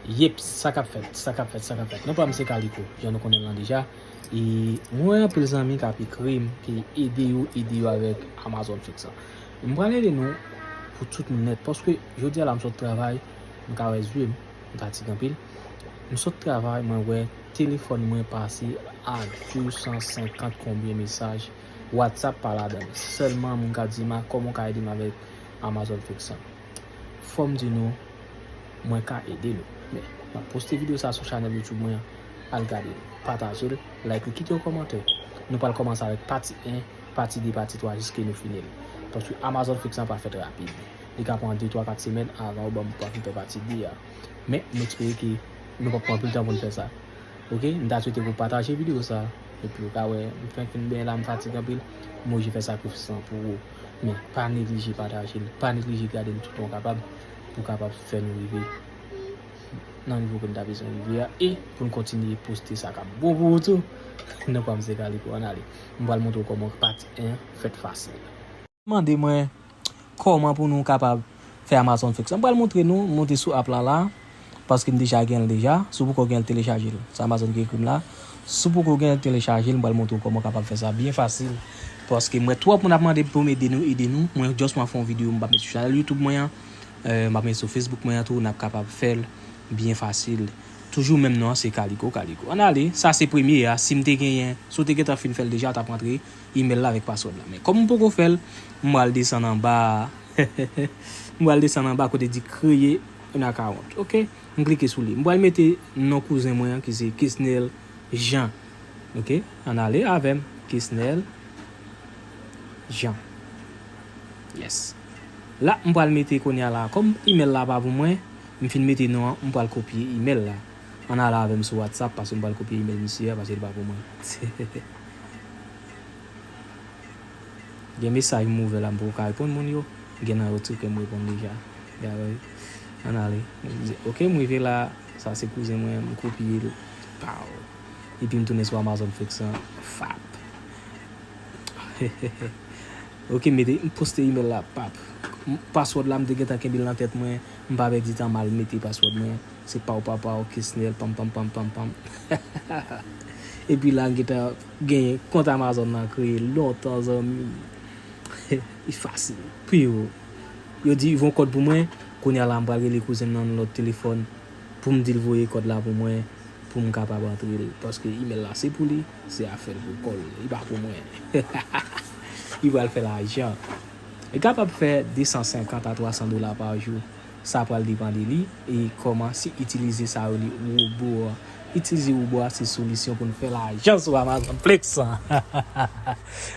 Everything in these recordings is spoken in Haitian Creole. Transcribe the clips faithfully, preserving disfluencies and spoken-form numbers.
Yep, sa k ap fèt, sa k ap fèt, sa k ap fèt. Non pa m se Kaliko, jan nou konnen l lan deja. E mwen wè anpil zanmi k ap ekri m, ki ede yo, ede yo avèk Amazon Flex lan. M pral ede nou pou tout moun nèt, paske jodi a la m sot travay, m ka wè zye m, m fatige anpil. M sot travay, mwen wè telefòn mwen pase a de san senkant konbyen mesaj, WhatsApp pa ladan l. Sèlman moun ka di m a, kòman w ka ede m avèk Amazon Flex lan? Fò m di nou, mwen ka ede nou. Men, m ap poste videyo sa sou chanèl YouTube mwen an. Al gade l, pataje l, like li, kite yon kòmantè. Nou pral kòmanse avèk pati en, pati de, pati twa, jiske nou fini l. Paske Amazon Flex lan pa fèt rapid. Li ka pran de, twa, kat semèn avan ou ban m pou fin fè pati de a. Men, m espere ke nou p ap pran anpil tan pou n fè sa. Ok, m ta swete ke w pataje videyo sa, epi w ka wè, m fenk fin benyen la, m fatige anpil, m oblije fè sakrifis lan pou ou. Men, pa neglije pataje l, pa neglije gade l toutan w kapab, pou w kapab fè nou rive nan nivo ke n ta bezwen rive a, e pou n kontinye poste sa k ap bon pou ou tou. Non pa m se Kaliko, ann ale. M pral montre w kòman pati en fèt fasil. Mande mwen kòman pou nou kapab fè Amazon Flex. M pral montre nou, monte sou app la la, paske m deja gen l deja. Si w poko gen l, telechaje l. Se Amazon ki ekri m la. Si w poko gen l, telechaje l, m pral montre w kòman w kapab fè sa byen fasil. Paske m wè twòp moun ap mande pou m ede nou, ede nou. Mwen, just mwen fè yon videyo, m p ap met sou chanèl YouTube mwen an. Eh, m ap met sou Facebook mwen an tou, n ap kapab fè l byen fasil. Toujou menm non an, se Kaliko, Kaliko. Ann ale, sa se premye a. Si m te genyen, si w te gentan fin fè l deja, w t ap rantre email la avèk password la. Men kòm m poko fè l, m pral desann anba. M pral desann anba kote di créer un account. Ok? M klike sou li. M pral mete non kouzen mwen an ki se Kesnel Jean. Ok? Ann ale avè m. Kesnel Jean. Yes. La, m pral mete kounye a la. Kòm email la pa pou mwen, m fin mete non an, m pral kopye email la. Ann ale avè m sou WhatsApp, paske m pral kopye email misye a, paske li pa pou mwen. Gen mesaj m ouvè la, m poko ka reponn moun yo. Gen nan yo tou ke m reponn deja. Gade, ann ale. Ok, m rive la. Sa se kouzen mwen, m kopye l. Pow. Epi m tounen sou Amazon Flex lan. Fap. Ok, m mete, m poste email la. Pap. M, password la, m te gentan kenbe l nan tèt mwen. M pa pèdi tan, m al mete password mwen. Se paw, paw, paw, Kesnel, pam, pam, pam, pam, pam. Epi la, m gentan genyen kont Amazon nan kreye lontan, zanmi. Li fasil. Pou yo. Yo di, voye yon kòd pou mwen. Kounye a la, m pral rele kouzen m nan yon lòt telefòn pou m di l voye kòd la pou mwen, pou m kapab antre l. Paske email la, se pou li, se afè l pou kò l. Li pa pou mwen. Li pral fè lajan. Li kapab fè de san senkant a twa san dola pa jou. Sa pral depann de li e kòman si itilize sa yo rele wobo a. Itilize wobo a se solisyon pou n fè lajan sou Amazon Flex.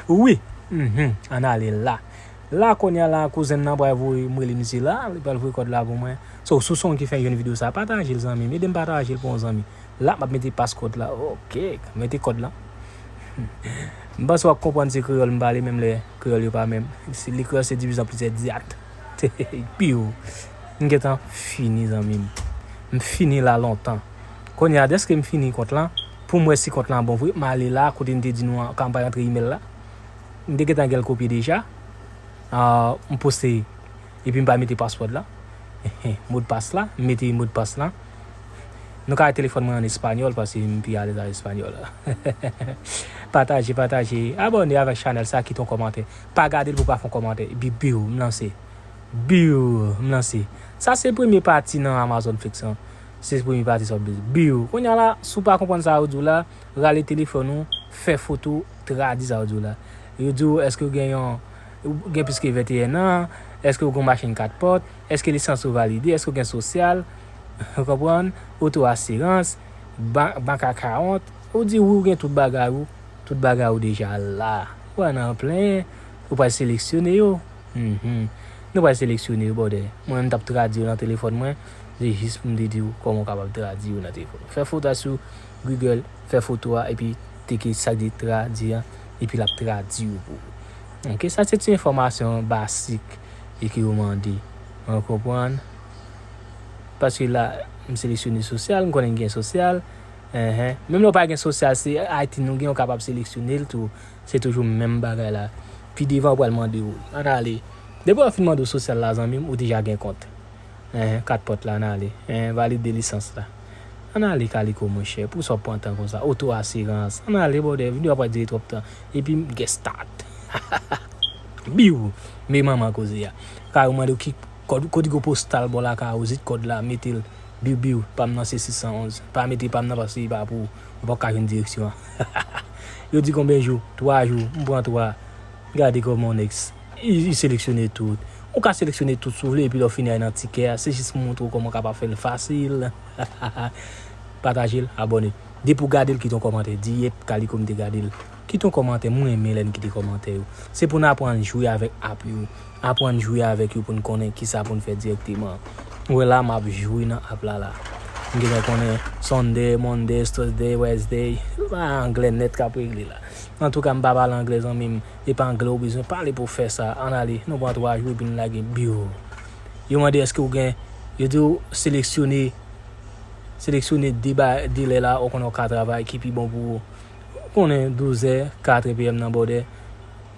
Wi. Mhm. Ann ale la. La kounye a la, kouzen m nan pral voye, m rele misye la, li pral voye kòd la pou mwen. So, si w se yon ki fenk jwenn videyo sa, pataje l zanmi m, ede m pataje l pou yon zanmi. La, m ap mete passcode la. Ok, mete kòd la. M panse w ap konprann se kreyòl m pale, menm lè kreyòl yo pa menm. Se, le kreyòl se divizyon plizyè dyat. Piw. M gentan fini, zanmi m. M fini la lontan. Kounye a, dèske m fini kont lan, pou m wè si kont lan bon vre, m ale la, kote m te di nou an, kan m pa rantre email la. M te gentan gen l kopye deja. Ah, m poste. Epi m pa mete password la. Modpas la, m mete modpas la. Nou ka wè telefòn mwen an espanyòl, paske m pi alèz ak espanyòl. Pataje, pataje. Abòne avèk chanèl sa, kite yon kòmantè. Pa gade l pou w pa fè yon kòmantè. Epi, biw, m lanse. Biw, m lanse. Sa se premye pati nan Amazon Flex lan. Se premye pati sa w bezwen. Biw. Kounye a la, si w pa konprann sa yo di w la, rale telefòn ou, fè foto, tradui sa yo di w la. Yo di w, èske w gen yon, ou gen plis ke venteyen an, èske w gen yon machin kat pòt, èske lisans ou valide, èske w gen sosyal, ou konprann, oto asirans, ban-, bank account, ou di wi, ou gen tout bagay ou, tout bagay ou deja la. Ou pa nan plenyen, ou pral seleksyone yo. Mhm. Nou pral seleksyone yo, brother. Mwen, m t ap tradui yo nan telefòn mwen. Se jis pou m te di w kòman w kapab tradui yo nan telefòn ou. Fè foto a sou Google, fè foto a, epi teke sa k di tradui an, epi l ap tradui yo pou ou. Ok, sa se ti enfòmasyon basik e ke yo mande. Ou konprann? Paske la, m seleksyone sosyal, m konnen gen sosyal. Enhen. Menm lè w pa gen sosyal, se iTunes nou gen, ou kapab seleksyone l tou. Se toujou menm bagay la. Pi devan, yo pral mande w. Ann ale. Depi yo fin mande w sosyal la, zanmi m, ou deja gen kont. Enhen, kat pòt la, ann ale. Enhen, valide lisans la. Ann ale, Kaliko, monchè, pou sa w pran tan konsa. Oto asirans. Ann ale, bòdè, videyo ap dire twòp tan. Epi m gen stat. Biw! Men manman koze a. Kay ou mande w ki kòd, kodigo postal bò lakay ou, zip kòd la, mete l. Biw, biw, pa m nan se sis san onz. Pa mete pa m nan paske li pa pou ou. Ou p ap ka jwenn direksyon an. Yo di konbyen jou? Twa jou. M pran twa. Gade kòman yon nèg s-, li, li seleksyone tout. Ou ka seleksyone tout si w vle, epi lè w fini al nan tikè a, se jis pou montre w kòman w kapab fè l fasil. Pataje l, abòne. Depi w gade l, kite yon kòmantè. Di, "Yep, Kaliko, m te gade l." Kite yon kòmantè, mwen renmen lè n kite kòmantè yo. Se pou n aprann jwe avèk app yo. Aprann jwe avèk yo pou n konnen kisa pou n fè dirèkteman. Ou wè la, m ap jwe nan app la la. M gentan konnen Sunday, Monday, Thursday, Wednesday. Se pa anglè nèt k ap regle la. Antouka, m pa pale anglè, zanmi m. E pa anglè ou bezwen pale pou w fè sa. Ann ale, nou pran twa jou epi n lage. Biw. Yo mande èske ou gen, yo di w seleksyone, seleksyone de ba, de lè la, ou konnen w ka travay, ki pi bon pou ou. Ou konnen douz è, kat è P M nan bòdè.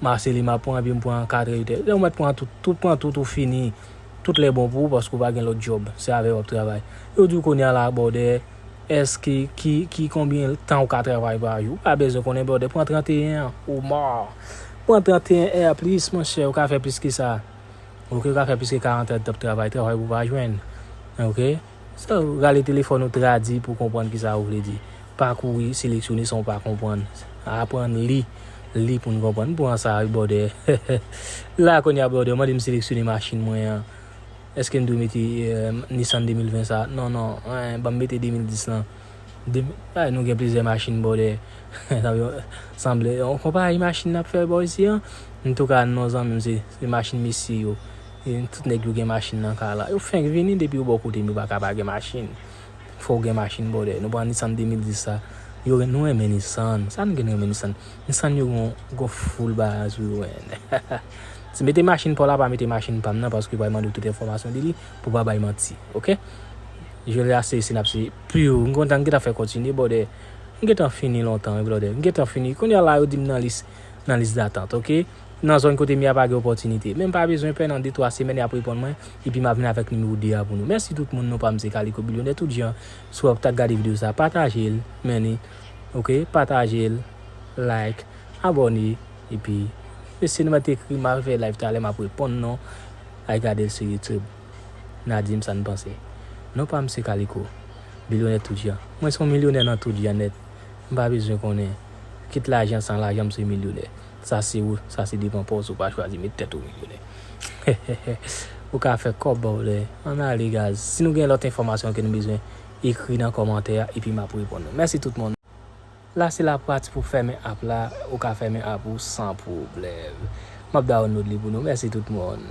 Marseille, m ap pran, epi m pran kat è uit è. Lè ou mèt pran tout, tout, pran tout, ou fini. Tout lè bon pou ou, paske ou pa gen lòt djòb. Se avè w ap travay. Yo di w kounye a la, bòdè, èske, ki, ki konbyen tan ou ka travay pa jou? Ou pa bezwen konnen, bòdè, pran trannteyen an, ou mò. Pran trannteyen è plis, monchè, ou ka fè plis ke sa. Oke, ou ka fè plis ke karant è t ap travay, travay pou w pa jwenn. Oke? Sa, rale telefòn ou, tradui pou w konprann kisa ou vle di. Pa kouri seleksyone san w pa konprann. Aprann li, li pou n konprann. M pran sa, wi, bòdè. La, kounye a, bòdè, mande m seleksyone machin mwen an. Èske m dwe mete, eh, Nissan de mil ven sa? Non, non, eh, ban m mete de mil dis lan. De, ay, nou gen plizyè machin, bòdè. Sa yo sanble yon konpayi machin n ap fè bò isi an. Antouka, non, zanmi m, se, se machin mesye yo. E tout nèg yo gen machin nan ka la. Yo fenk vini, depi yo bò kote m, yo pa ka pa gen machin. Fò w gen machin, bòdè. Nou pran Nissan de mil dis sa. Yo, nou renmen Nissan. Sa nou gen renmen Nissan? Nissan yo gon, gon full bagay sou yo, men. Si mete machin pa w la, pa mete machin pa m nan, paske yo pral mande w tout enfòmasyon de li, pou w pa bay manti, oke? Je le ase, se n ap se, piw, m kontan, m gentan fè kontinye, bòdè. M gentan fini lontan, wi, bòdè. M gentan fini. Kounye a la, yo di m nan lis, nan lis datant, oke? Nan zòn kote m ye a pa gen opòtinite. Men m pa bezwen pè, nan de twa semèn, y ap reponn mwen, epi m ap vin avèk nimewo de a pou nou. Mèsi tout moun, non pa m se Kaliko Bilyonè, tout jan, si w ap ta gade videyo sa, pataje l, men li, oke? Pataje l, like, abòne, epi, mesye, nou mèt ekri, m ap fè live talè, m ap reponn nou, al gade l sou YouTube. N a di m sa n panse. Non pa m se Kaliko. Bilyonè tout jan. Mwen se yon milyonè nan tout jan nèt. M pa bezwen konnen. Kit lajan san lajan, m se milyonè. Sa se ou, sa se depan pòz ou, pa chwazi met tèt ou milyonè. Ou ka fè kòb, bòdè. Ann ale, guys. Si nou gen lòt enfòmasyon ke nou bezwen, ekri nan kòmantè a, epi m ap reponn nou. Mèsi tout moun. La se lapati pou fèmen app la, ou ka fèmen app ou san pwoblèm. M ap download li pou nou. Mèsi tout moun.